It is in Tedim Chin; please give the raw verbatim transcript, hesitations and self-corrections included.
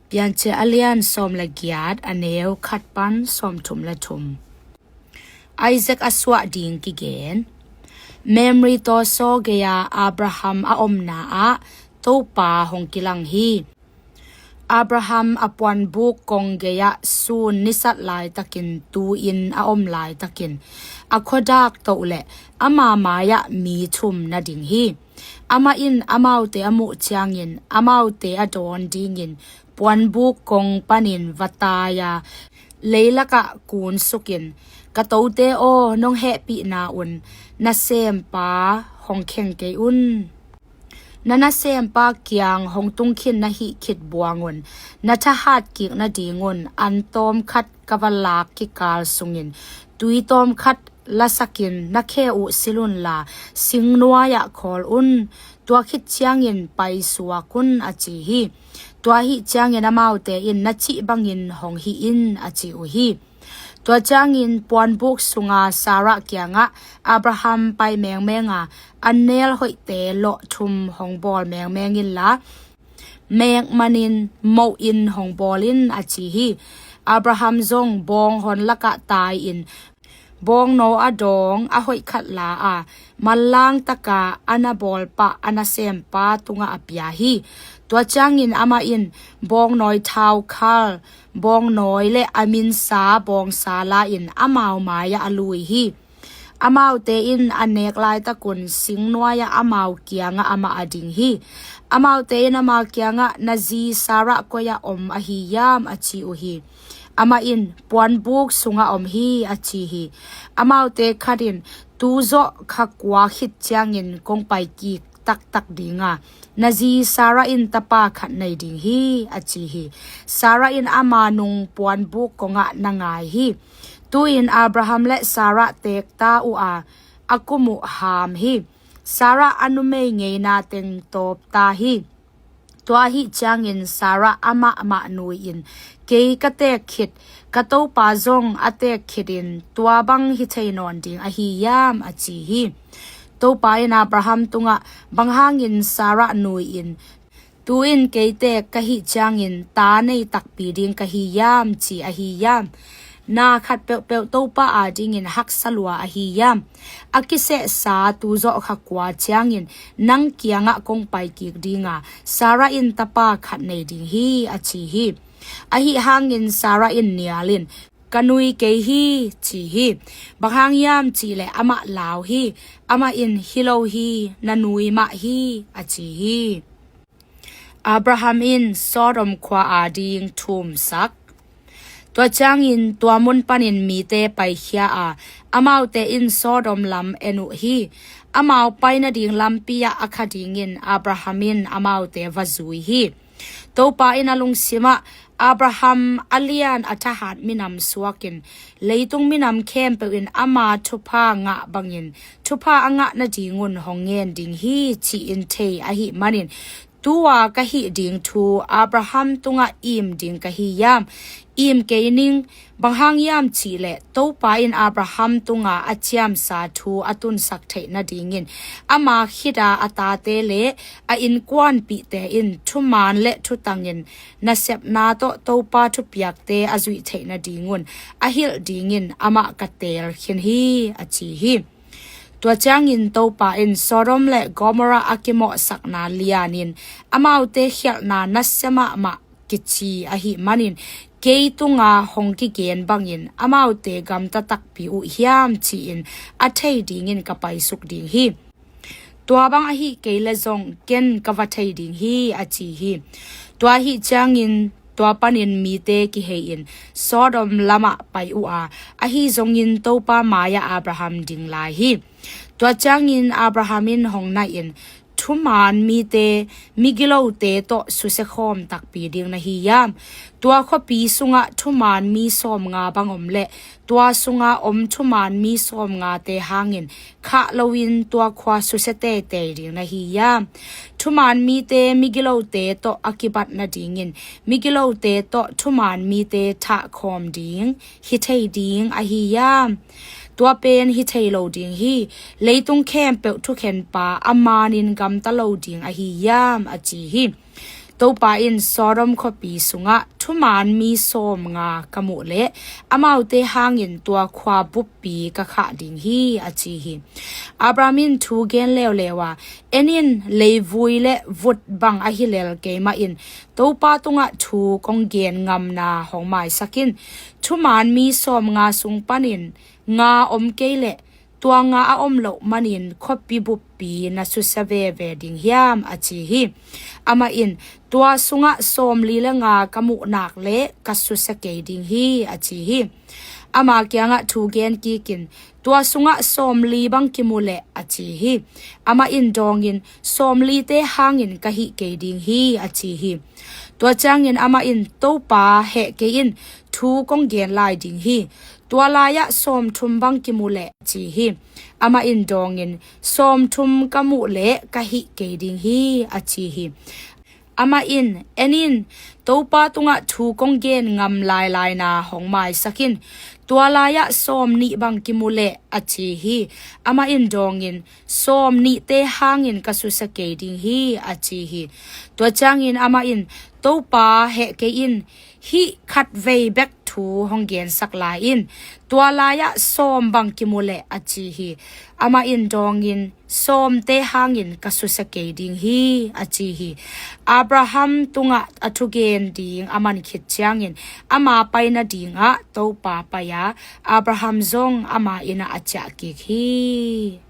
Piancil a lian sawm le giat, a neu khat pan sawmthum le thum. Isaac a suah ding kigen. Mamre tawsaw gei-a Abraham a omna ah Topa hong kilang hi. Abraham a puanbuk kong gei-ah sun nisat laitakin tu-in a om laitakin a khuadak toh le ama mai-ah mi thum na ding hi. Amah in amaute a muh ciangin amaute a dawn dingin puanbuk kong panin va tai-a leilakah kunsukin, "Ka tote aw, nong hehpihna un nasempa hong kheng kei un. Na nasempa kiang hong tungkhin na hih khit buangun na thahat kik nadingun an tawm khat ka va lak kikal sungin tui tawm khat lasakin na khe uh silh unla singnuai-ah khawl un. Tua khit ciangin paisuak un," a ci hi. Tua ahih ciangin amaute in, "Na cih bangin hong hi in," a ci uh hi. Tua ciangin puanbuk sunga Sarah kiangah Abraham pai mengmenga an nel hoihte lawh thum hong bawl mengmeng inla, mek manin mohin hong bawl in, a ci hi. Abraham zong bawnghon lakah tai-in bawngnaw a dawng a hoih khat la a, manlang taka a na bawlpah a nasempa tungah a pia hi. Tua ciangin amah in bawngnawi thau khal, bawngnawi le a minsa bawngsa la-in amau mai-ah a lui hi. Amaute in a nek laitakun singnuai-ah amau kiangah amah a ding hi. Amaute in ama kiangah, "Na zi Sarah koi-ah om ahi hiam?" a ci uh hi. Amah in, "Puanbuk sungah om hi," a ci hi. Amaute khat in, "Tu zawh kha kua khit ciangin kong pai kik taktak dinga, na zi Sarah in tapa khat nei ding hi," a ci hi. Sarah in ama nung puanbuk kongah na ngai hi. Tu-in Abraham le Sarah teekta uh a, a kum uh ham hi. Sarah a numei ngeina teng tawpta hi. Tua ahih ciangin Sarah amah mah nui-in, "Kei ka teek khit, ka topa zong a teek khitin tua bang hi thei nawn ding ahi hiam?" a ci hi. Topa in Abraham tungah, "Bang hangin Sarah nui-in, 'Tu-in kei teek ka hih ciangin ta nei takpi ding ka hi hiam?' ci ahi hiam? Na khat peuhpeuh Topa adingin haksa lua ahi hiam? A kisehsa tu zawh kha kua ciangin nang kiangah kong pai kik dinga, Sarah in tapa khat nei ding hi," a ci hi. Ahi hangin Sarah in nial in, "Ka nui kei hi," ci hi. Bang hang hiam cihleh amah lau hi. Amah in, "Hi lo hi, na nui mah hi," a ci hi. Abraham in Sodom khua ading thumsak. Tua ciangin tua mun panin mite paikhia a, amaute in Sodom lam en uh hi. Amau pai nading lampi-ah a kha dingin Abraham in amaute va zui hi. Topa in a lungsimah, "Abraham a lian a thahat minam suakin, leitung minam khempeuh in ama thupha ngah bangin thupha a ngah nadingun hong ngen ding hi," ci-in thei ahih manin, tua ka hih ding thu Abraham tungah im ding ka hi hiam? Im kei ning. Bang hang hiam cihleh Topa in Abraham tunga a ciamsa thu a tunsak theih nadingin ama khita a tate le a innkuanpihte in thuman le thutangin nasepna tawh Topa thupiakte a zuih theih nadingun a hilh dingin amah ka teel khin hi, a ci hi. Tua ciangin Topa in Sodom le Gomorrah a kimawhsakna lianin amaute khialhna nasia mahmah kici ahih manin, kei tunga hong kigen bangin amaute gamta takpi uh hiam ci-in a thei dingin ka paisuk ding hi. Tua bang ahih kei leh zong ken ka va thei ding hi, a ci hi. Tua ahih ciangin tua panin mite kihei-in Sodom lamah pai uh a, ahi zongin Topa mai-ah Abraham ding lai hi. Tua ciangin Abraham in hong naih in, "Thuman mite migilote tawh susia khawm takpi ding na hi hiam? Tua khuapi sungah thuman mi sawmnga bang om leh tua sunga om thuman mi sawmngate hangin khah loin tua khua susia teitei ding na hi hiam? Thuman mite migilote tawh a kibat nadingin migilote tawh thuman mite thahkhawm ding hi thei ding ahi hiam? Tua pen hi thei lo ding hi. Leitung khempeuh thukhenpa a manin gamta lo ding ahi hiam?" a ci hi. Topa in Sodom khuapi sungah thuman mi sawmnga ka muh leh amaute hangin tua khua buppi ka khah ding hi, a ci hi. Abraham in thu gen leuleu a, en in, leivui le vut bang ahi lel keimah in Topa tungah thu kong gen ngamna hong maisak in. Thuman mi sawmnga sung panin nga om kei leh tua nga a om loh manin khuapi buppi na susia veve ding hiam, a ci hi. Amah in, tua sungah sawmli le nga ka muh nak leh ka susia kei ding hi, a ci hi. Ama kiangah thu gen kikin, tua sungah sawmli bang kimu leh, a ci hi. Amah in dawngin, sawmlite hangin ka hih kei ding hi, a ci hi. Tua ciangin amah in, Topa heh kei in, thu kong gen lai ding hi. Tua lai-ah sawmthum bang kimu leh, a ci hi. Amah in dawngin, sawmthum ka muh leh ka hih kei ding hi, a ci hi. Amah in, en in, Topa tungah thu kong gen ngam lailaina hong maisak in. Tua lai-ah sawmnih bang kimu leh, a ci hi. Amah in dawngin, sawmnihte hangin ka susia kei ding hi, a ci hi. Tua ciangin amah in, Topa heh kei in, hih khatvei bek thu hong gensak lai in. Tua lai-ah sawm bang kimu leh, a ci hi. Amah in dawngin, sawmte hangin ka susia kei ding hi, a ci hi. Abraham tungah a thugen ding a man khit ciangin ama pai nadingah Topa pai a, Abraham zong ama innah a ciah kik hi.